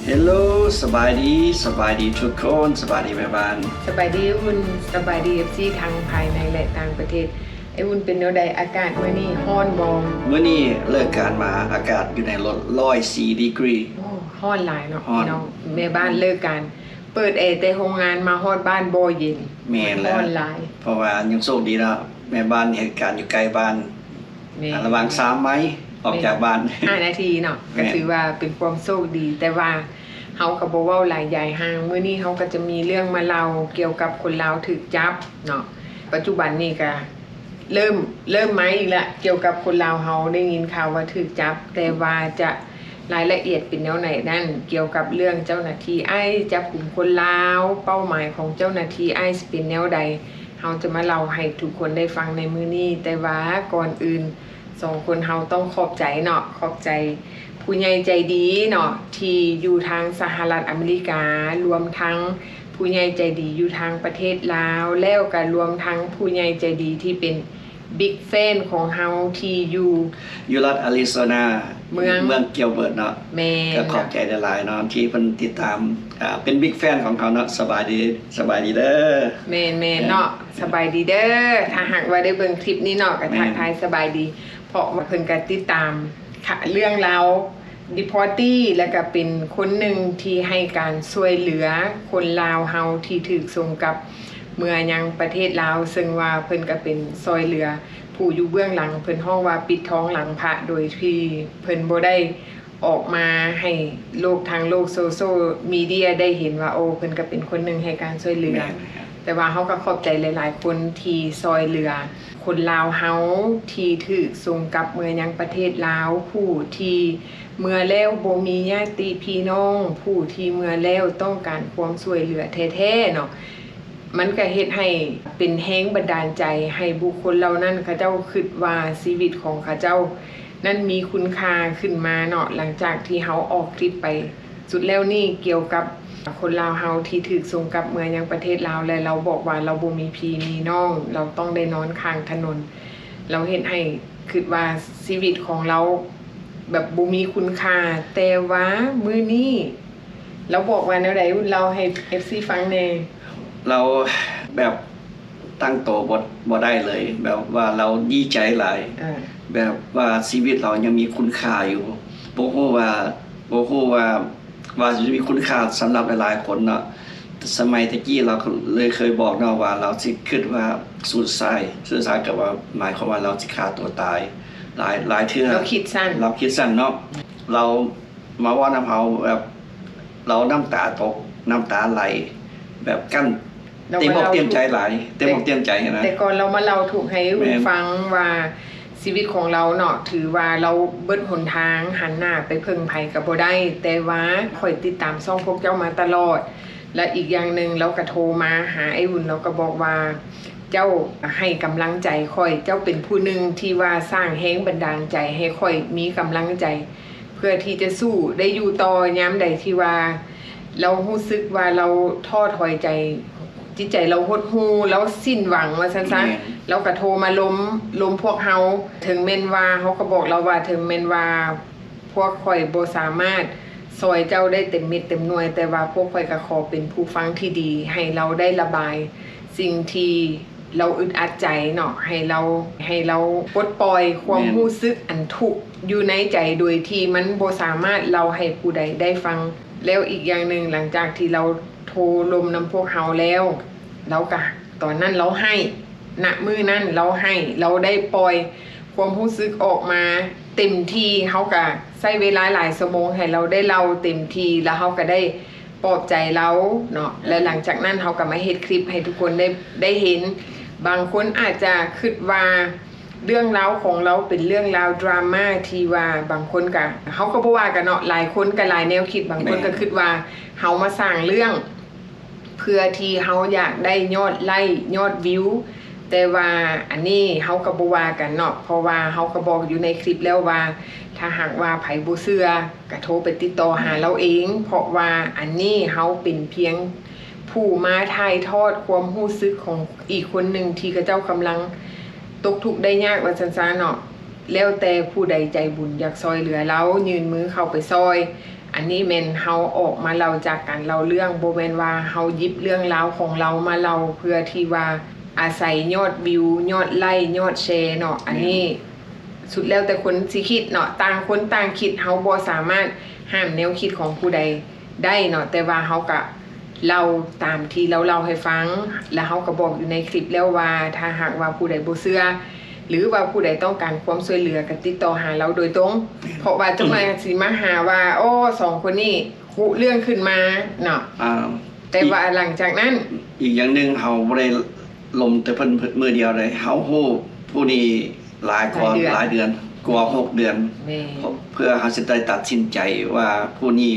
ເຮລໂລ ສະບາຍດີ ສະບາຍດີທຸກຄົນ ສະບາຍດີແມ່ບ້ານ ສະບາຍດີອຸ່ນ ສະບາຍດີເອັຟຊີທັງພາຍໃນ ແລະ ຕ່າງປະເທດ. ອ້າຍອຸ່ນ ເປັນແນວໃດ ອາກາດມື້ນີ້ຮ້ອນບໍ່? ມື້ນີ້ເລີກການມາ ອາກາດຢູ່ໃນລົດ ຮ້ອຍສີ່ດີກຣີ. ໂອ້ ຮ້ອນຫຼາຍເນາະ ຮ້ອນ ພີ່ນ້ອງ. ແມ່ບ້ານເລີກການ ເປີດແອແຕ່ໂຮງງານ ມາຮອດບ້ານບໍ່ເຢັນ. ແມ່ນແລ້ວ ມັນຮ້ອນຫຼາຍ ເພາະວ່າຍັງໂຊກດີເນາະ ແມ່ບ້ານເຮັດການຢູ່ໃກ້ບ້ານ ແມ່ນ ອ່າ ລະຫວ່າງສາມໄມ ອອກຈາກບ້ານ ແມ່ນ ຫ້ານາທີເນາະ. ແມ່ນ ກໍຖືວ່າເປັນຄວາມໂຊກດີ ແຕ່ວ່າເຮົາກໍບໍ່ເວົ້າຫຼາຍຢາຍຫ່າງ. ມື້ນີ້ເຮົາກໍຈະມີເລື່ອງມາເລົ່າກ່ຽວກັບຄົນລາວຖືກຈັບເນາະ. ປັດຈຸບັນນີ້ກໍເລີ່ມ ເລີ່ມມາອີກລະ ກ່ຽວກັບຄົນລາວເຮົາ ໄດ້ຍິນຂ່າວວ່າຖືກຈັບ ແຕ່ວ່າຈະ ລາຍລະອຽດເປັນແນວໃດນັ້ນ ກ່ຽວກັບເລື່ອງເຈົ້າໜ້າທີ່ໄອສ໌ຈັບກຸມຄົນລາວ, ເປົ້າໝາຍຂອງເຈົ້າໜ້າທີ່ໄອສ໌ເປັນແນວໃດ ເຮົາຈະມາເລົ່າໃຫ້ທຸກຄົນໄດ້ຟັງໃນມື້ນີ້. ແຕ່ວ່າກ່ອນອື່ນ ສອງຄົນເຮົາຕ້ອງຂອບໃຈເນາະ, ຂອບໃຈຜູ້ໃຫຍ່ໃຈດີເນາະ ທີ່ຢູ່ທາງສະຫະລັດອາເມລິກາ, ລວມທັງຜູ້ໃຫຍ່ໃຈດີຢູ່ທາງປະເທດລາວ, ແລ້ວກະລວມທັງຜູ້ໃຫຍ່ໃຈດີທີ່ເປັນ ບິກແຟນຂອງເຮົາທີ່ຢູ່ ຢູ່ລັດອາຣິໂຊນາ ເມືອງ ເມືອງກິວເບີດເນາະ. ແມ່ນ ກໍຂອບໃຈຫຼາຍໆເນາະ ທີ່ເພິ່ນຕິດຕາມ ອ່າ ເປັນບິກແຟນຂອງເຮົາເນາະ. ສະບາຍດີ ສະບາຍດີເດີ. ແມ່ນໆເນາະ ສະບາຍດີເດີ. ຖ້າຫາກວ່າໄດ້ເບິ່ງຄລິບນີ້ເນາະ ກໍ ແມ່ນ ທັກທາຍສະບາຍດີ ເພາະວ່າເພິ່ນກໍຕິດຕາມ ເລື່ອງລາວ ດີພອຕີ້ ແລະກະເປັນຄົນໜຶ່ງທີ່ໃຫ້ການຊ່ວຍເຫຼືອຄົນລາວເຮົາທີ່ຖືກສົ່ງກັບເມືອຍັງປະເທດລາວ, ເຊິ່ງວ່າເພິ່ນກະເປັນຊ່ອຍເຫຼືອຜູ້ຢູ່ເບື້ອງຫຼັງ, ເພິ່ນຮ້ອງວ່າປິດທອງຫຼັງພະ ໂດຍທີ່ເພິ່ນບໍ່ໄດ້ອອກມາໃຫ້ໂລກ ທາງໂລກໂຊຊຽວມີເດຍໄດ້ເຫັນວ່າ ໂອ້ ເພິ່ນກະເປັນຄົນໜຶ່ງໃຫ້ການຊ່ວຍເຫຼືອ. ແມ່ນ ແຕ່ວ່າເຮົາກະຂອບໃຈຫຼາຍໆຄົນທີ່ຊ່ອຍເຫຼືອ ຄົນລາວເຮົາທີ່ຖືກສົ່ງກັບເມືອຍັງປະເທດລາວ, ຜູ້ທີ່ເມືອແລ້ວບໍ່ມີຍາດຕິພີ່ນ້ອງ, ຜູ້ທີ່ເມືອແລ້ວຕ້ອງການຄວາມຊ່ວຍເຫຼືອແທ້ໆເນາະ. ມັນກະເຮັດໃຫ້ເປັນແຮງບັນດານໃຈໃຫ້ບຸກຄົນເຫຼົ່ານັ້ນ ເຂົາເຈົ້າຄິດວ່າຊີວິດຂອງເຂົາເຈົ້ານັ້ນມີຄຸນຄ່າຂຶ້ນມາເນາະ. ຫຼັງຈາກທີ່ເຮົາອອກຄລິບໄປ ສຸດແລ້ວນີ້ກ່ຽວກັບຄົນລາວເຮົາທີ່ຖືກສົ່ງກັບເມືອຍັງປະເທດລາວ ແລະ ລາວບອກວ່າລາວບໍ່ມີພີ່ມີນ້ອງ, ລາວຕ້ອງໄດ້ນອນຂ້າງຖະໜົນ. ລາວເຮັດໃຫ້ຄິດວ່າຊີວິດຂອງລາວແບບບໍ່ມີຄຸນຄ່າ. ແຕ່ວ່າມື້ນີ້ລາວບອກວ່າແນວໃດ? ເລົ່າໃຫ້ເອັຟຊີຟັງແດ່. ລາວແບບ ຕັ້ງໂຕບໍ່ ບໍ່ໄດ້ເລີຍ ແບບວ່າລາວດີໃຈຫຼາຍ ເອີ ແບບວ່າຊີວິດລາວຍັງມີຄຸນຄ່າຢູ່. ບໍ່ຮູ້ວ່າ ບໍ່ຮູ້ວ່າ ວ່າຈະມີຄຸນຄ່າສຳລັບຫຼາຍໆຄົນເນາະ. ສະໄໝແຕ່ກີ້ລາວເລີຍເຄີຍບອກເນາະວ່າລາວຊິຄິດວ່າຊູດຊາຍ, ຊູດຊາຍກໍວ່າໝາຍຄວາມວ່າລາວຊິຂ້າຕົວຕາຍ. ຫຼາຍ ຫຼາຍເທື່ອ ລາວຄິດສັ້ນ ລາວຄິດສັ້ນເນາະ. ລາວມາເວົ້ານຳເຮົາແບບ ລາວນ້ຳຕາຕົກ ນ້ຳຕາໄຫຼ ແບບກັ້ນ ເຕັມອົກເຕັມໃຈຫຼາຍ ເຕັມອົກເຕັມໃຈນະ. ແຕ່ກ່ອນລາວມາເລົ່າທຸກໃຫ້ ແມ່ນ ຟັງວ່າຊີວິດຂອງລາວເນາະ ຖືວ່າລາວເບິດຫົນທາງ ຫັນໜ້າໄປເພິ່ງໃຜກໍບໍ່ໄດ້. ແຕ່ວ່າຂ້ອຍຕິດຕາມຊ່ອງພວກເຈົ້າມາຕະຫຼອດ ແລະ ອີກຢ່າງໜຶ່ງລາວກໍໂທມາຫາອ້າຍອຸ່ນ ລາວກໍບອກວ່າ ເຈົ້າໃຫ້ກຳລັງໃຈຂ້ອຍ, ເຈົ້າເປັນຜູ້ໜຶ່ງທີ່ວ່າສ້າງແຮງບັນດານໃຈໃຫ້ຂ້ອຍມີກຳລັງໃຈ ເພື່ອທີ່ຈະສູ້ໄດ້ຢູ່ຕໍ່. ຍາມໃດທີ່ວ່າລາວຮູ້ສຶກວ່າລາວທໍ້ຖອຍໃຈ, ຈິດໃຈລາວຫົດຫູ່, ລາວສິ້ນຫວັງວ່າຊັ້ນຊະ, ແມ່ນ ລາວກະໂທມາລົມ ລົມພວກເຮົາ. ເຖິງແມ່ນວ່າ ເຮົາກໍບອກລາວວ່າ ເຖິງແມ່ນວ່າພວກຂ້ອຍບໍ່ສາມາດຊ່ອຍເຈົ້າໄດ້ເຕັມເມັດເຕັມໜ່ວຍ, ແຕ່ວ່າພວກຂ້ອຍກໍຂໍເປັນຜູ້ຟັງທີ່ດີ ໃຫ້ລາວໄດ້ລະບາຍສິ່ງທີ່ ລາວອຶດອັດໃຈເນາະ, ໃຫ້ລາວ ໃຫ້ລາວປົດປ່ອຍຄວາມ ແມ່ນ ຮູ້ສຶກອັນທຸກຢູ່ໃນໃຈ ໂດຍທີ່ມັນບໍ່ສາມາດເລົ່າໃຫ້ຜູ້ໃດໄດ້ຟັງ. ແລ້ວອີກຢ່າງໜຶ່ງ ຫຼັງຈາກທີ່ລາວໂທລົມນຳພວກເຮົາແລ້ວ ລາວກະ ຕອນນັ້ນລາວໄຫ້, ນະມື້ນັ້ນລາວໄຫ້, ລາວໄດ້ປ່ອຍຄວາມຮູ້ສຶກອອກມາເຕັມທີ່. ເຮົາກະໃຊ້ເວລາຫຼາຍຊົ່ວໂມງໃຫ້ລາວໄດ້ເລົ່າເຕັມທີ່ ແລ້ວເຮົາກະໄດ້ ປອບໃຈລາວເນາະ. ແລະ ຫຼັງຈາກນັ້ນເຮົາກໍມາເຮັດຄລິບໃຫ້ທຸກຄົນໄດ້ ໄດ້ເຫັນ. ບາງຄົນອາດຈະຄິດວ່າເລື່ອງລາວຂອງລາວເປັນເລື່ອງລາວດຣາມາທີ່ວ່າ ບາງຄົນກໍ ເຮົາກໍບໍ່ວ່າກັນເນາະ, ຫຼາຍຄົນກໍຫຼາຍແນວຄິດ, ບາງຄົນ ແມ່ນ ກໍຄິດວ່າເຮົາມາສ້າງເລື່ອງ ເພື່ອທີ່ເຮົາຢາກໄດ້ຍອດໄລ້ ຍອດວິວ. ແຕ່ວ່າອັນນີ້ເຮົາກໍບໍ່ວ່າກັນເນາະ, ເພາະວ່າເຮົາກໍບອກຢູ່ໃນຄລິບແລ້ວວ່າ ຖ້າຫາກວ່າໃຜບໍ່ເຊື່ອ ກະໂທໄປຕິດຕໍ່ຫາລາວເອງ, ເພາະວ່າອັນນີ້ເຮົາເປັນພຽງຜູ້ມາຖ່າຍທອດຄວາມຮູ້ສຶກຂອງອີກຄົນໜຶ່ງທີ່ເຂົາເຈົ້າກຳລັງຕົກທຸກໄດ້ຍາກ ວ່າຊັ້ນຊະເນາະ. ແລ້ວແຕ່ຜູ້ໃດໃຈບຸນຢາກຊ່ອຍເຫຼືອລາວ, ຍື່ນມືເຂົ້າໄປຊ່ອຍ. ອັນນີ້ແມ່ນເຮົາອອກມາເລົ່າຈາກການເລົ່າເລື່ອງ, ບໍ່ແມ່ນວ່າເຮົາຫຍິບເລື່ອງລາວຂອງລາວມາເລົ່າເພື່ອທີ່ວ່າອາໄສຍອດວິວ, ຍອດໄລ, ຍອດແຊເນາະ. ອັນນີ້ ແມ່ນ ສຸດແລ້ວແຕ່ຄົນຊິຄິດເນາະ, ຕ່າງຄົນຕ່າງຄິດ, ເຮົາບໍ່ສາມາດຫ້າມແນວຄິດຂອງຜູ້ໃດໄດ້ເນາະ, ແຕ່ວ່າເຮົາກະເລົ່າຕາມທີ່ລາວເລົ່າໃຫ້ຟັງ, ແລ້ວເຮົາກະບອກຢູ່ໃນຄລິບແລ້ວວ່າ ຖ້າຫາກວ່າຜູ້ໃດບໍ່ເຊື່ອ ຫຼືວ່າຜູ້ໃດຕ້ອງການຄວາມຊ່ວຍເຫຼືອ ກະຕິດຕໍ່ຫາລາວໂດຍຕົງ, ເພາະວ່າຈັກໜ່ອຍຊິມາຫາວ່າ ໂອ້ ສອງຄົນນີ້ກຸເລື່ອງຂຶ້ນມາເນາະ. ອາ ແຕ່ວ່າ ອີກ ຫຼັງຈາກນັ້ນ ອີກຢ່າງໜຶ່ງ ເຮົາບໍ່ໄດ້ລົມແຕ່ເພິ່ນມື້ດຽວເດ້, ເຮົາຮູ້ຜູ້ນີ້ຫຼາຍກວ່າ ຫຼາຍເດືອນ ຫຼາຍເດືອນ ກວ່າຫົກເດືອນ ແມ່ນ ເພື່ອເຮົາຊິໄດ້ຕັດສິນໃຈວ່າຜູ້ນີ້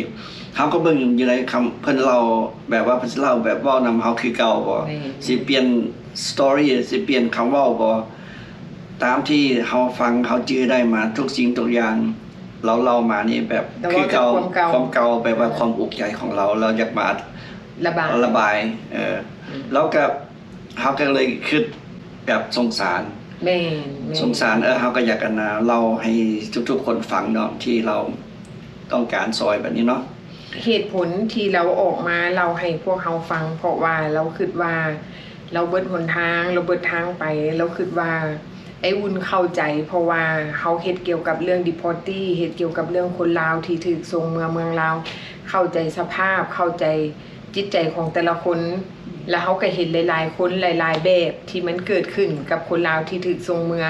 ເຮົາກໍເບິ່ງຢູ່ໃນຄຳເພິ່ນເລົ່າ ແບບວ່າເພິ່ນຊິເລົ່າແບບເວົ້ານຳເຮົາຄືເກົ່າບໍ່ ແມ່ນ ຊິປ່ຽນ story ຊິປ່ຽນຄຳເວົ້າບໍ່ ຕາມທີ່ເຮົາຟັງ ເຮົາຈື່ໄດ້ມາທຸກສິ່ງທຸກຢ່າງ ລາວເລົ່າມານີ້ແບບຄືເກົ່າ ແຕ່ວ່າຈາກຄວາມເກົ່າ ຄືຄວາມເກົ່າ ແບບວ່າ ແມ່ນ ຄວາມອຸກໃຈຂອງລາວ ລາວຢາກມາລະບາຍ ລະບາຍ ເອີ ອືມ ລາວກໍ ເຮົາກໍເລີຍຄິດແບບສົງສານ ແມ່ນ ແມ່ນ ສົງສານ ເອີ ເຮົາກໍຢາກ ອັນນ່າ ເລົ່າໃຫ້ທຸກໆຄົນຟັງເນາະ ທີ່ລາວຕ້ອງການຊ່ອຍແບບນີ້ເນາະ. ເຫດຜົນທີ່ລາວອອກມາເລົ່າໃຫ້ພວກເຮົາຟັງ ເພາະວ່າລາວຄິດວ່າລາວເບິດຫົນທາງ ລາວເບິດທາງໄປ ລາວຄິດວ່າອ້າຍອຸ່ນເຂົ້າໃຈ ເພາະວ່າເຮົາເຮັດກ່ຽວກັບເລື່ອງ deportee ເຮັດກ່ຽວກັບເລື່ອງຄົນລາວທີ່ຖືກສົ່ງເມືອເມືອງລາວ ເຂົ້າໃຈສະພາບ ເຂົ້າໃຈຈິດໃຈຂອງແຕ່ລະຄົນ ແລ້ວເຮົາກໍເຫັນຫຼາຍໆຄົນ ຫຼາຍໆແບບທີ່ມັນເກີດຂຶ້ນກັບຄົນລາວທີ່ຖືກສົ່ງເມືອ.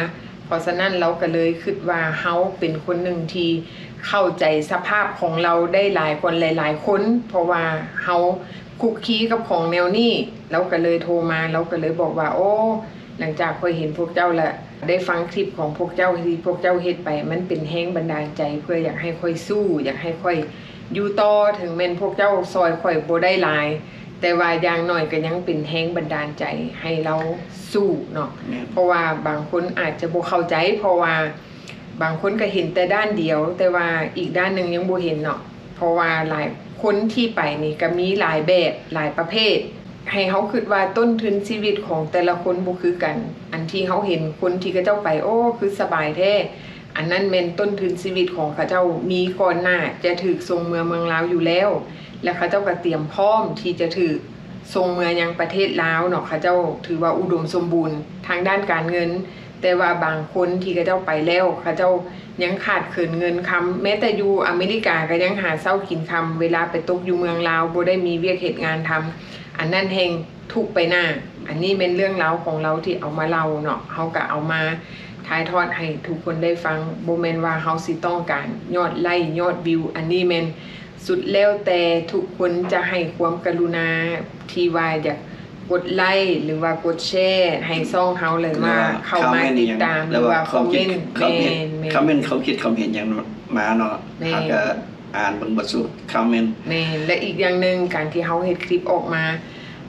ເພາະສະນັ້ນ ລາວກໍເລີຍຄິດວ່າເຮົາເປັນຄົນໜຶ່ງທີ່ເຂົ້າໃຈສະພາບຂອງລາວໄດ້ຫຼາຍກວ່າຫຼາຍໆຄົນ ເພາະວ່າເຮົາຄຸກຄີກັບຂອງແນວນີ້. ລາວກໍເລີຍໂທມາ ລາວກໍເລີຍບອກວ່າ ໂອ້ ຫຼັງຈາກຂ້ອຍເຫັນພວກເຈົ້າ ແລະ ໄດ້ຟັງຄລິບຂອງພວກເຈົ້າທີ່ພວກເຈົ້າເຮັດໄປ ມັນເປັນແຮງບັນດານໃຈເພື່ອຢາກໃຫ້ຂ້ອຍສູ້ ຢາກໃຫ້ຂ້ອຍຢູ່ຕໍ່ ເຖິງແມ່ນພວກເຈົ້າຊ່ອຍຂ້ອຍບໍ່ໄດ້ຫຼາຍ ແຕ່ວ່າຢ່າງໜ້ອຍກໍຍັງເປັນແຮງບັນດານໃຈໃຫ້ລາວສູ້ເນາະ. ແມ່ນ ເພາະວ່າບາງຄົນອາດຈະບໍ່ເຂົ້າໃຈ ເພາະວ່າບາງຄົນກໍເຫັນແຕ່ດ້ານດຽວ ແຕ່ວ່າອີກດ້ານໜຶ່ງຍັງບໍ່ເຫັນເນາະ. ເພາະວ່າຫຼາຍຄົນທີ່ໄປນີ້ກໍມີຫຼາຍແບບ ຫຼາຍປະເພດ ໃຫ້ເຮົາຄິດວ່າຕົ້ນທຶນຊີວິດຂອງແຕ່ລະຄົນບໍ່ຄືກັນ. ອັນທີ່ເຮົາເຫັນຄົນທີ່ເຂົາເຈົ້າໄປ ໂອ້ ຄືສະບາຍແທ້ ອັນນັ້ນແມ່ນຕົ້ນທຶນຊີວິດຂອງເຂົາເຈົ້າມີກ່ອນໜ້າຈະຖືກສົ່ງເມືອເມືອງລາວຢູ່ແລ້ວ ແລະ ເຂົາເຈົ້າກໍຕຽມພ້ອມທີ່ຈະຖືກສົ່ງເມືອຍັງປະເທດລາວເນາະ. ເຂົາເຈົ້າຖືວ່າອຸດົມສົມບູນທາງດ້ານການເງິນ ແຕ່ວ່າບາງຄົນທີ່ເຂົາເຈົ້າໄປແລ້ວ ເຂົາເຈົ້າຍັງຂາດເຂີນເງິນຄຳ ແມ້ແຕ່ຢູ່ອາເມລິກາກໍຍັງຫາເຊົ້າກິນຄ່ຳ ເວລາໄປຕົກຢູ່ເມືອງລາວບໍ່ໄດ້ມີວຽກເຮັດງານທຳ ອັນນັ້ນແຮ່ງທຸກໄປໜ້າ. ອັນນີ້ແມ່ນເລື່ອງລາວຂອງລາວທີ່ເອົາມາເລົ່າເນາະ ເຮົາກໍເອົາມາຖ່າຍທອດໃຫ້ທຸກຄົນໄດ້ຟັງ. ບໍ່ແມ່ນວ່າເຮົາຊິຕ້ອງການຍອດໄລ້ ຍອດວິວ ອັນນີ້ແມ່ນສຸດແລ້ວແຕ່ທຸກຄົນຈະໃຫ້ຄວາມກະລຸນາ ທີ່ວ່າຢາກກົດໄລ້ ຫຼືວ່າກົດແຊໃຫ້ຊ່ອງເຮົາ ຫຼືວ່າເຂົ້າມາຕິດຕາມ ຫຼືວ່າຄອມເມັນ ຄອມເມັນ ຄອມເມັນຄວາມຄິດຄວາມເຫັນຫຍັງມາເນາະ ແມ່ນ ເຮົາກໍອ່ານເບິ່ງເບິດສູ່ຄອມເມັນ. ແມ່ນ ແລະ ອີກຢ່າງໜຶ່ງ ການທີ່ເຮົາເຮັດຄລິບອອກມາ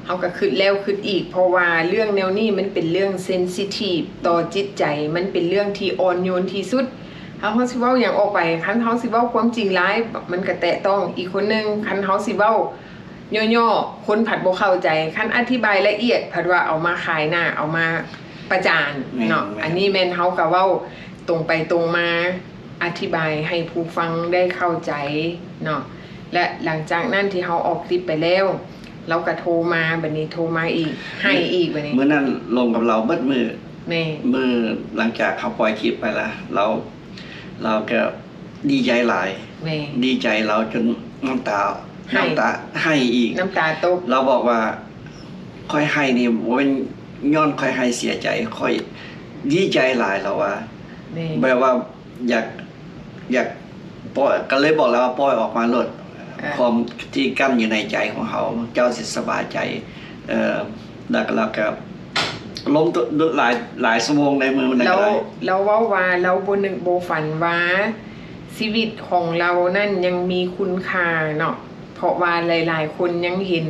ເຮົາກໍຄິດແລ້ວຄິດອີກ ເພາະວ່າເລື່ອງແນວນີ້ມັນເປັນເລື່ອງເຊັນຊິທີບຕໍ່ຈິດໃຈ ມັນເປັນເລື່ອງທີ່ອ່ອນໂຍນທີ່ສຸດ. ຖ້າເຮົາຊິເວົ້າຫຍັງອອກໄປ ຄັນເຮົາຊິເວົ້າຄວາມຈິງຫຼາຍ ມັນກໍແຕະຕ້ອງອີກຄົນໜຶ່ງ ຄັນເຮົາຊິເວົ້າ ຍໍ້ໆ ຄົນພັດບໍ່ເຂົ້າໃຈ ຄັນອະທິບາຍລະອຽດ ພັດວ່າເອົາມາຂາຍໜ້າ ເອົາມາປະຈານເນາະ. ແມ່ນໆ ອັນນີ້ແມ່ນເຮົາກໍເວົ້າຕົງໄປຕົງມາ ອະທິບາຍໃຫ້ຜູ້ຟັງໄດ້ເຂົ້າໃຈເນາະ. ແລະ ຫຼັງຈາກນັ້ນທີ່ເຮົາອອກຄລິບໄປແລ້ວ ລາວກໍໂທມາ ບັດນີ້ໂທມາອີກ ໃຫ້ອີກບັດນີ້ ມື້ນັ້ນລົມກັບລາວເບິດມື້. ແມ່ນ ມື້ຫຼັງຈາກເຮົາປ່ອຍຄລິບໄປລະ ລາວ ລາວກໍດີໃຈຫຼາຍ. ແມ່ນ ດີໃຈ ລາວຈົນນ້ຳຕາ ໄຫ້ ນ້ຳຕາ ໄຫ້ອີກ ນ້ຳຕາຕົກ. ລາວບອກວ່າ ຂ້ອຍໄຫ້ນີ້ບໍ່ແມ່ນຍ້ອນຂ້ອຍໄຫ້ເສຍໃຈ ຂ້ອຍດີໃຈຫຼາຍ ລາວວ່າ. ແມ່ນ ແບບວ່າຢາກ ຢາກປ່ອຍ ກໍເລີຍບອກລາວວ່າ ປ່ອຍອອກມາໂລດ ອ່າ ຄວາມທີ່ກັ້ນຢູ່ໃນໃຈຂອງເຮົາ ເຈົ້າຊິສະບາຍໃຈ. ເອີ ແລ້ວກໍ ແລ້ວກໍລົມຫຼາຍ ຫຼາຍຊົ່ວໂມງໃນມື້ນັ້ນ. ລາວ ລາວເວົ້າວ່າ ລາວບໍ່ນຶກບໍ່ຝັນວ່າຊີວິດຂອງລາວນັ້ນຍັງມີຄຸນຄ່າເນາະ ເພາະວ່າຫຼາຍໆຄົນຍັງເຫັນ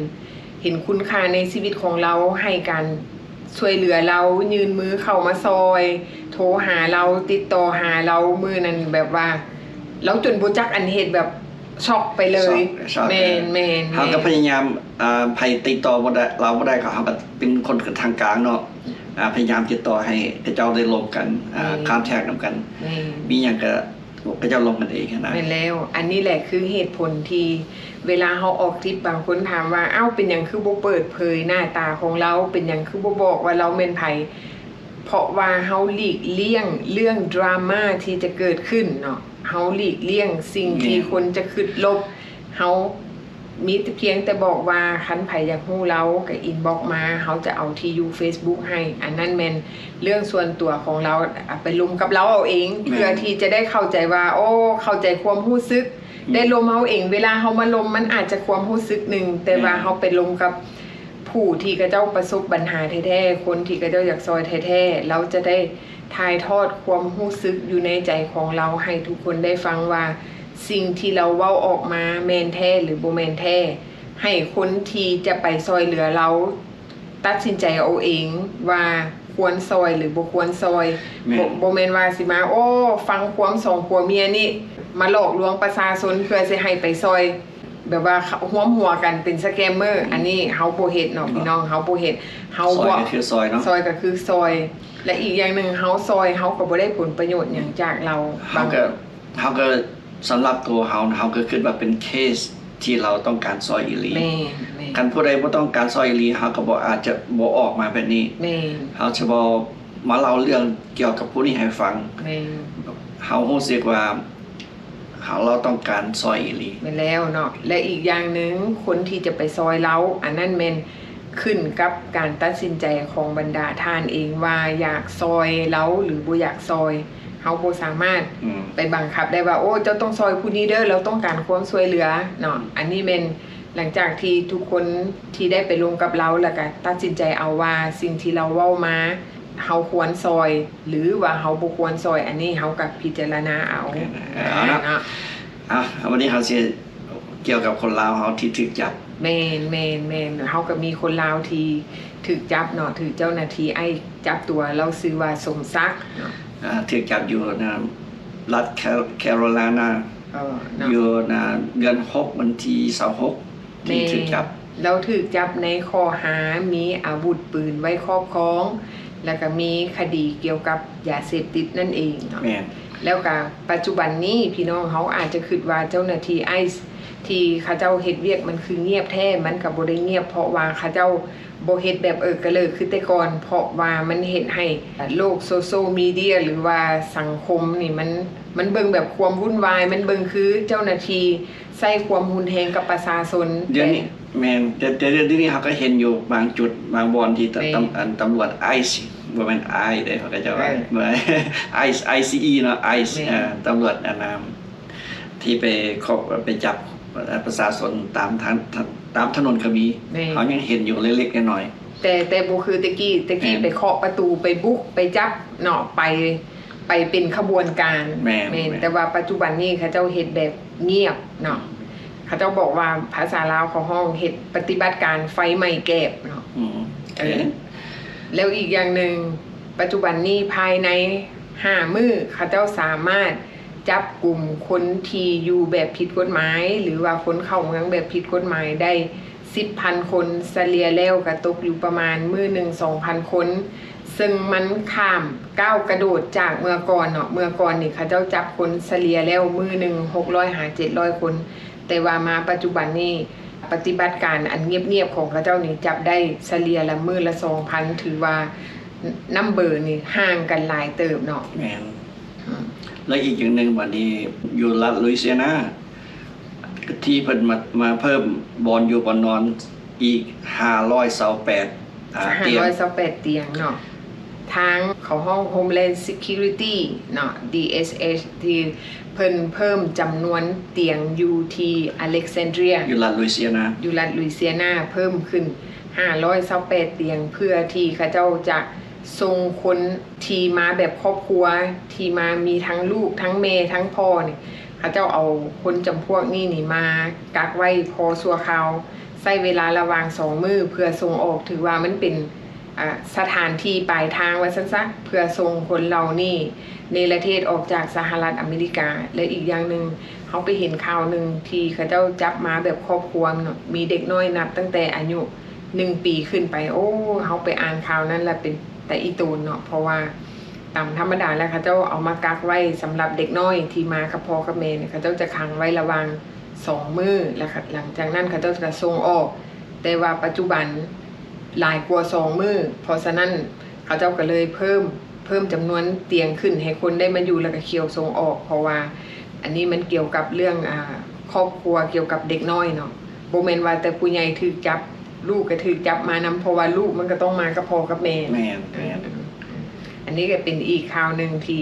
ເຫັນຄຸນຄ່າໃນຊີວິດຂອງລາວ ໃຫ້ການຊ່ວຍເຫຼືອລາວ ຍື່ນມືເຂົ້າມາຊ່ອຍ ໂທຫາລາວ ຕິດຕໍ່ຫາລາວ. ມື້ນັ້ນແບບວ່າລາວຈົນບໍ່ຈັກອັນເຮັດ ແບບຊັອກໄປເລີຍ. ຊັອກ ຊັອກ ແມ່ນ ເອີ ແມ່ນ ເຮົາກໍພະຍາຍາມ ເອີ ໃຜຕິດຕໍ່ບໍ່ໄດ້ ລາວບໍ່ໄດ້ ເຮົາກໍເປັນຄົນທາງກາງເນາະ ອາ ພະຍາຍາມຕິດຕໍ່ໃຫ້ເຂົາເຈົ້າໄດ້ລົມກັນ ອາ ແມ່ນ ຄອນແທັກນຳກັນ. ແມ່ນ ມີຫຍັງກໍ ເຂົາເຈົ້າລົມກັນເອງຫັ້ນນະ. ແມ່ນແລ້ວ ອັນນີ້ແຫຼະຄືເຫດຜົນທີ່ເວລາເຮົາອອກທຣິບ ບາງຄົນຖາມວ່າ ອ້າວ ເປັນຫຍັງຄືບໍ່ເປີດເຜີຍໜ້າຕາຂອງລາວ? ເປັນຫຍັງຄືບໍ່ບອກວ່າລາວແມ່ນໃຜ? ເພາະວ່າເຮົາຫຼີກລ່ຽງເລື່ອງດຣາມາທີ່ຈະເກີດຂຶ້ນເນາະ, ເຮົາຫຼີກລ່ຽງສິ່ງທີ່ ແມ່ນ ຄົນຈະຄິດລົບ. ເຮົາ ມີແຕ່ພຽງແຕ່ບອກວ່າ ຄັນໃຜຢາກຮູ້ລາວກໍອິນບັອກມາ, ເຮົາຈະເອົາທີ່ຢູ່ເຟສບຸກໃຫ້. ອັນນັ້ນແມ່ນເລື່ອງສ່ວນຕົວຂອງລາວ, ເອົາໄປລົມກັບລາວເອົາເອງ ແມ່ນ ເພື່ອທີ່ຈະໄດ້ເຂົ້າໃຈວ່າ ໂອ້ ເຂົ້າໃຈຄວາມຮູ້ສຶກ ອືມ ໄດ້ລົມເຮົາເອງ. ເວລາເຮົາມາລົມ ມັນອາດຈະຄວາມຮູ້ສຶກໜຶ່ງ, ແຕ່ວ່າ ແມ່ນ ເຮົາໄປລົມກັບຜູ້ທີ່ເຂົາເຈົ້າປະສົບບັນຫາແທ້ໆ, ຄົນທີ່ເຂົາເຈົ້າຢາກຊ່ອຍແທ້ໆ, ລາວຈະໄດ້ ຖ່າຍທອດຄວາມຮູ້ສຶກຢູ່ໃນໃຈຂອງລາວໃຫ້ທຸກຄົນໄດ້ຟັງວ່າ ສິ່ງທີ່ລາວເວົ້າອອກມາແມ່ນແທ້ ຫຼື ບໍ່ແມ່ນແທ້. ໃຫ້ຄົນທີ່ຈະໄປຊ່ອຍເຫຼືອລາວຕັດສິນໃຈເອົາເອງວ່າຄວນຊ່ອຍ ຫຼື ບໍ່ຄວນຊ່ອຍ. ແມ່ນ ບໍ່ ບໍ່ແມ່ນວ່າຊິມາ ໂອ້ ຟັງຄວາມສອງຜົວເມຍນີ້ ມາຫຼອກລວງປະຊາຊົນເພື່ອຊິໃຫ້ໄປຊ່ອຍ. ແບບວ່າ ຮວມຫົວກັນເປັນສະແກມເມີ ອືມ ອັນນີ້ເຮົາບໍ່ເຮັດເນາະ ເນາະ ພີ່ນ້ອງ, ເຮົາບໍ່ເຮັດ. ເຮົາ ຊ່ອຍກໍຄືຊ່ອຍເນາະ, ຊ່ອຍກໍຄືຊ່ອຍ. ແລະ ອີກຢ່າງໜຶ່ງ ເຮົາຊ່ອຍ ເຮົາກໍບໍ່ໄດ້ຜົນປະໂຫຍດຫຍັງຈາກລາວ. ເຮົາກໍ ບາງ ເຮົາກໍ ສຳລັບຕົວເຮົາ ເຮົາກໍຄິດວ່າເປັນເຄສທີ່ລາວຕ້ອງການຊ່ອຍອີ່ຫຼີ. ແມ່ນ ແມ່ນ. ຄັນຜູ້ໃດບໍ່ຕ້ອງການຊ່ອຍອີ່ຫຼີ ເຮົາກໍບໍ່ ອາດຈະບໍ່ອອກມາແບບນີ້. ແມ່ນ. ເຮົາຈະບໍ່ມາເລົ່າເລື່ອງກ່ຽວກັບຜູ້ນີ້ໃຫ້ຟັງ. ແມ່ນ. ເຮົາຮູ້ສຶກວ່າ ເຮົາ ລາວຕ້ອງການຊ່ອຍອີ່ຫຼີ. ແມ່ນແລ້ວເນາະ ແລະ ອີກຢ່າງໜຶ່ງ ຄົນທີ່ຈະໄປຊ່ອຍລາວ ອັນນັ້ນແມ່ນຂຶ້ນກັບການຕັດສິນໃຈຂອງບັນດາທ່ານເອງວ່າຢາກຊ່ອຍລາວ ຫຼື ບໍ່ຢາກຊ່ອຍ. ເຮົາບໍ່ສາມາດ ອືມ ໄປບັງຄັບໄດ້ວ່າ ໂອ້ ເຈົ້າຕ້ອງຊ່ອຍຜູ້ນີ້ເດີ ລາວຕ້ອງການຄວາມຊ່ວຍເຫຼືອເນາະ. ອັນນີ້ແມ່ນ ຫຼັງຈາກທີ່ທຸກຄົນທີ່ໄດ້ໄປລົມກັບລາວ ແລ້ວກະຕັດສິນໃຈເອົາວ່າ ສິ່ງທີ່ລາວເວົ້າມາ ເຮົາຄວນຊ່ອຍ ຫຼືວ່າເຮົາບໍ່ຄວນຊ່ອຍ, ອັນນີ້ເຮົາກະພິຈາລະນາເອົາ. ເອີ ເນາະ ເອົາ ເອົາ ວັນນີ້ເຮົາຊິກ່ຽວກັບຄົນລາວເຮົາທີ່ຖືກຈັບ. ແມ່ນ ແມ່ນ ແມ່ນ. ເຮົາກະມີຄົນລາວທີ່ຖືກຈັບເນາະ, ຖືກເຈົ້າໜ້າທີ່ໄອສ໌ຈັບຕົວ, ລາວຊື່ວ່າ ສົມສັກ ເນາະ. ອ່າ ຖືກຈັບຢູ່ນະ ລັດແຄໂຣໄລນາ ເອີ ເນາະ. ຢູ່ນະ ເດືອນຫົກ ວັນທີຊາວຫົກ ທີ່ຖືກຈັບ. ແມ່ນ. ລາວຖືກຈັບໃນຂໍ້ຫາມີອາວຸດປືນໄວ້ຄອບຄອງ ແລ້ວກະມີຄະດີກ່ຽວກັບຢາເສບຕິດນັ້ນເອງເນາະ. ແມ່ນ. ແລ້ວກະປັດຈຸບັນນີ້ ພີ່ນ້ອງເຮົາອາດຈະຄິດວ່າເຈົ້າໜ້າທີ່ໄອສ໌ທີ່ເຂົາເຈົ້າເຮັດວຽກມັນຄືງຽບແທ້, ມັນກະບໍ່ໄດ້ງຽບ ເພາະວ່າເຂົາເຈົ້າ ບໍ່ເຮັດແບບເອີກະເລີຄືແຕ່ກ່ອນ, ເພາະວ່າມັນເຮັດໃຫ້ໂລກໂຊຊຽວມີເດຍ ຫຼືວ່າສັງຄົມນີ້ ມັນ ມັນເບິ່ງແບບຄວາມວຸ່ນວາຍ, ມັນເບິ່ງຄືເຈົ້າໜ້າທີ່ໃຊ້ຄວາມຮຸນແຮງກັບປະຊາຊົນ. ດຽວນີ້ ແມ່ນ ແຕ່ ແຕ່ດຽວນີ້ເຮົາກໍເຫັນຢູ່ບາງຈຸດບາງບ່ອນທີ່ ແມ່ນ ຕຳ ອັນ ຕຳຫຼວດໄອສ໌ ບໍ່ແມ່ນໄອເດ້ ເຂົາກໍຈະວ່າ ເອີ ໄອສ໌ ໄອຊີອີ ເນາະ ໄອສ໌ ແມ່ນ ເອີ ຕຳຫຼວດ ອັນ ທີ່ໄປເຄາະ ໄປຈັບປະຊາຊົນຕາມທາງ ຕາມຖະໜົນກໍມີ. ແມ່ນ. ເຮົາຍັງເຫັນຢູ່ເລັກໆນ້ອຍໆ. ແຕ່ ແຕ່ບໍ່ຄືແຕ່ກີ້, ແຕ່ກີ້ ແມ່ນ ໄປເຄາະປະຕູ ໄປບຸກ ໄປຈັບເນາະ ໄປ ໄປເປັນຂະບວນການ. ແມ່ນ. ແມ່ນ. ແມ່ນ. ແຕ່ວ່າປັດຈຸບັນນີ້ເຂົາເຈົ້າເຮັດແບບງຽບເນາະ. ເຂົາເຈົ້າບອກວ່າ ພາສາລາວເຂົາຮ້ອງເຮັດປະຕິບັດການໄຟໄໝ້ແກບເນາະ. ອືມ. ເອີ. ໂອເຄ. ແລ້ວອີກຢ່າງໜຶ່ງ ປັດຈຸບັນນີ້ພາຍໃນຫ້າມື້ ເຂົາເຈົ້າສາມາດ ຈັບກຸມຄົນທີ່ຢູ່ແບບຜິດກົດໝາຍ ຫຼືວ່າຄົນເຂົ້າເມືອງແບບຜິດກົດໝາຍໄດ້ສິບພັນຄົນ, ສະເລ່ຍແລ້ວກະຕົກຢູ່ປະມານມື້ໜຶ່ງສອງພັນຄົນ, ເຊິ່ງມັນຂ້າມກ້າວກະໂດດຈາກເມື່ອກ່ອນເນາະ. ເມື່ອກ່ອນນີ້ເຂົາເຈົ້າຈັບຄົນສະເລ່ຍແລ້ວມື້ໜຶ່ງຫົກຮ້ອຍຫາເຈັດຮ້ອຍຄົນ, ແຕ່ວ່າມາປັດຈຸບັນນີ້ ປະຕິບັດການອັນງຽບໆຂອງເຂົາເຈົ້ານີ້ຈັບໄດ້ສະເລ່ຍລະມື້ລະສອງພັນ, ຖືວ່າ number ນີ້ຫ່າງກັນຫຼາຍເຕີບເນາະ. ແມ່ນ. ອືມ. ແລະ ອີກຢ່າງໜຶ່ງ ບັດນີ້ຢູ່ລັດ Louisiana ທີ່ເພິ່ນມາ ມາເພີ່ມບ່ອນຢູ່ບ່ອນນອນອີກຫ້າຮ້ອຍຊາວແປດ ອ່າ ຫ້າຮ້ອຍຊາວແປດຕຽງເນາະ. ທາງເຂົາຮ້ອງ Homeland Security ເນາະ DHS ທີ່ເພິ່ນເພີ່ມຈຳນວນຕຽງຢູ່ທີ່ Alexandria ຢູ່ລັດ Louisiana ຢູ່ລັດ Louisiana ເພີ່ມຂຶ້ນ ຫ້າຮ້ອຍຊາວແປດຕຽງ ເພື່ອທີ່ເຂົາເຈົ້າຈະສົ່ງຄົນທີ່ມາແບບຄອບຄົວ ທີ່ມາມີທັງລູກ ທັງແມ່ ທັງພໍ່ນີ້ ເຂົາເຈົ້າເອົາຄົນຈຳພວກນີ້ນີ້ມາກັກໄວ້ພໍຊົ່ວຄາວ ໃຊ້ເວລາລະຫວ່າງສອງມື້ເພື່ອສົ່ງອອກ. ຖືວ່າມັນເປັນ ອາ ສະຖານທີ່ປາຍທາງວ່າຊັ້ນຊະ ເພື່ອສົ່ງຄົນເຫຼົ່ານີ້ເນລະເທດອອກຈາກສະຫະລັດອາເມລິກາ. ແລະ ອີກຢ່າງໜຶ່ງ ເຮົາໄປເຫັນຂ່າວໜຶ່ງທີ່ເຂົາເຈົ້າຈັບມາແບບຄອບຄົວເນາະ ມີເດັກນ້ອຍນັບຕັ້ງແຕ່ອາຍຸໜຶ່ງປີຂຶ້ນໄປ. ໂອ້ ເຮົາໄປອ່ານຂ່າວນັ້ນລະເປັນຕາອີ່ຕົນເນາະ ເພາະວ່າ ຕາມທຳມະດາແລ້ວ ເຂົາເຈົ້າເອົາມາກັກໄວ້ສຳລັບເດັກນ້ອຍທີ່ມາກັບພໍ່ກັບແມ່ນີ້ ເຂົາເຈົ້າຈະຂັງໄວ້ລະຫວ່າງສອງມື້ ແລ້ວ ຫຼັງຈາກນັ້ນເຂົາເຈົ້າຈະສົ່ງອອກ. ແຕ່ວ່າປັດຈຸບັນຫຼາຍກວ່າສອງມື້ ເພາະສະນັ້ນເຂົາເຈົ້າກໍເລີຍເພີ່ມ ເພີ່ມຈຳນວນຕຽງຂຶ້ນໃຫ້ຄົນໄດ້ມາຢູ່ ແລ້ວກໍຂຽວສົ່ງອອກ ເພາະວ່າອັນນີ້ມັນກ່ຽວກັບເລື່ອງ ອາ ຄອບຄົວ ກ່ຽວກັບເດັກນ້ອຍເນາະ. ບໍ່ແມ່ນວ່າແຕ່ຜູ້ໃຫຍ່ຖືກຈັບ ລູກກໍຖືກຈັບມານຳ ເພາະວ່າລູກມັນກໍຕ້ອງມາກັບພໍ່ກັບແມ່. ແມ່ນ ແມ່ນ. ອັນນີ້ກໍເປັນອີກຂ່າວໜຶ່ງທີ່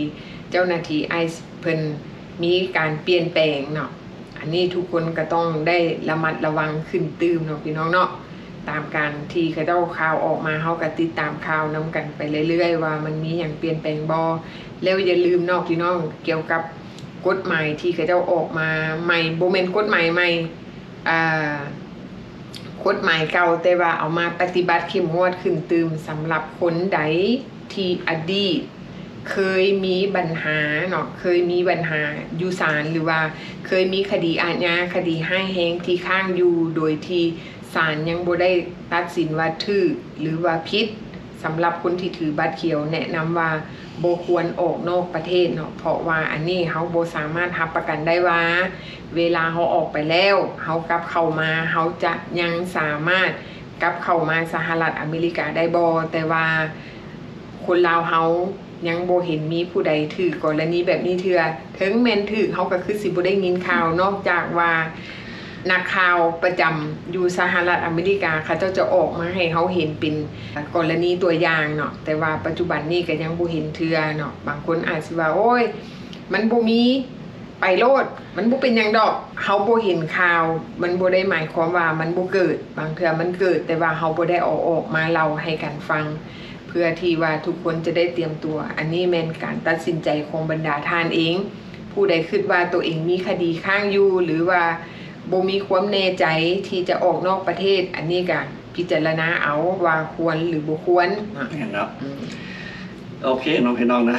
ເຈົ້າໜ້າທີ່ໄອສ໌ເພິ່ນມີການປ່ຽນແປງເນາະ. ອັນນີ້ທຸກຄົນກໍຕ້ອງໄດ້ລະມັດລະວັງຂຶ້ນຕື່ມເນາະ ພີ່ນ້ອງເນາະ. ຕາມການທີ່ເຂົາເຈົ້າຂ່າວອອກມາ ເຮົາກໍຕິດຕາມຂ່າວນຳກັນໄປເລື້ອຍໆ ວ່າມັນມີຫຍັງປ່ຽນແປງບໍ່. ແລ້ວຢ່າລືມເນາະ ພີ່ນ້ອງ ກ່ຽວກັບກົດໝາຍທີ່ເຂົາເຈົ້າອອກມາໃໝ່ ບໍ່ແມ່ນກົດໝາຍໃໝ່ ອາ ກົດໝາຍເກົ່າ ແຕ່ວ່າເອົາມາປະຕິບັດເຂັ້ມງວດຂຶ້ນຕື່ມ ສຳລັບຄົນໃດທີ່ອະດີດເຄີຍມີບັນຫາເນາະ ເຄີຍມີບັນຫາຢູ່ສານ ຫຼືວ່າເຄີຍມີຄະດີອາຍາ ຄະດີຮ້າຍແຮງທີ່ຄ້າງຢູ່ ໂດຍທີ່ສານຍັງບໍ່ໄດ້ຕັດສິນວ່າຖືກ ຫຼືວ່າຜິດ. ສຳລັບຄົນທີ່ຖືບັດຂຽວ ແນະນຳວ່າບໍ່ຄວນອອກນອກປະເທດເນາະ ເພາະວ່າອັນນີ້ເຮົາບໍ່ສາມາດຮັບປະກັນໄດ້ວ່າ ເວລາເຮົາອອກໄປແລ້ວ ເຮົາກັບເຂົ້າມາ ເຮົາຈະຍັງສາມາດກັບເຂົ້າມາສະຫະລັດອາເມລິກາໄດ້ບໍ່? ແຕ່ວ່າຄົນລາວເຮົາຍັງບໍ່ເຫັນມີຜູ້ໃດຖືກກໍລະນີແບບນີ້ເທື່ອ. ເຖິງແມ່ນຖືກ ເຮົາກໍຄືຊິບໍ່ໄດ້ຍິນຂ່າວ ນອກຈາກວ່າ ນັກຂ່າວປະຈຳຢູ່ສະຫະລັດອາເມລິກາ ເຂົາເຈົ້າຈະອອກມາໃຫ້ເຮົາເຫັນເປັນກໍລະນີຕົວຢ່າງເນາະ, ແຕ່ວ່າປັດຈຸບັນນີ້ກໍຍັງບໍ່ເຫັນເທື່ອເນາະ. ບາງຄົນອາດຊິວ່າ ໂອ້ຍ ມັນບໍ່ມີ ໄປໂລດ ມັນບໍ່ເປັນຫຍັງດອກ. ເຮົາບໍ່ເຫັນຂ່າວ ມັນບໍ່ໄດ້ໝາຍຄວາມວ່າມັນບໍ່ເກີດ, ບາງເທື່ອມັນເກີດ ແຕ່ວ່າເຮົາບໍ່ໄດ້ເອົາອອກມາເລົ່າໃຫ້ກັນຟັງ ເພື່ອທີ່ວ່າທຸກຄົນຈະໄດ້ຕຽມຕົວ. ອັນນີ້ແມ່ນການຕັດສິນໃຈຂອງບັນດາທ່ານເອງ. ຜູ້ໃດຄິດວ່າຕົວເອງມີຄະດີຄ້າງຢູ່ ຫຼືວ່າບໍ່ມີຄວາມແນ່ໃຈທີ່ຈະອອກນອກປະເທດ, ອັນນີ້ກະພິຈາລະນາເອົາວ່າຄວນ ຫຼື ບໍ່ຄວນເນາະ. ແມ່ນເນາະ. ອືມ ໂອເຄເນາະ ພີ່ນ້ອງນະ,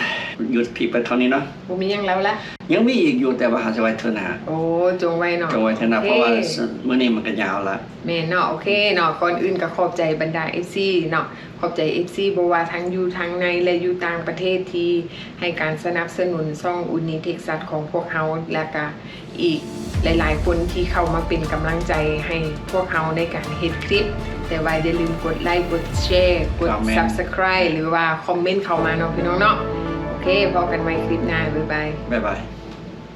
ຢຸດທີ່ໄປເທົ່ານີ້ເນາະ. ບໍ່ມີຫຍັງແລ້ວລະ? ຍັງມີອີກຢູ່ ແຕ່ວ່າເຮົາຈະໄວ້ເທື່ອໜ້າ. ໂອ້ ຈົ່ງໄວ້ເນາະ, ຈົ່ງໄວ້ເທື່ອໜ້າ. ໂອເຄ ເພາະວ່າມື້ນີ້ມັນກໍຍາວລະ. ແມ່ນເນາະ. ໂອເຄເນາະ, ກ່ອນອື່ນກໍຂອບໃຈບັນດາເອັຟຊີເນາະ, ຂອບໃຈເອັຟຊີ ບໍ່ວ່າທັງຢູ່ທາງໃນ ແລະ ຢູ່ຕ່າງປະເທດ ທີ່ໃຫ້ການສະໜັບສະໜູນຊ່ອງ Uni Texas ຂອງພວກເຮົາ ແລະ ກະ ອີກຫຼາຍໆຄົນທີ່ເຂົ້າມາເປັນກຳລັງໃຈໃຫ້ພວກເຮົາໃນການເຮັດຄລິບ, ແຕ່ວ່າຢ່າລືມກົດໄລ ກົດແຊ ກົດ Subscribe ຫຼືວ່າຄອມເມັນເຂົ້າມາເນາະ ພີ່ນ້ອງເນາະ. ໂອເຄ ພໍ້ກັນໃໝ່ຄລິບໜ້າ. ບາຍບາຍ. ບາຍບາຍ.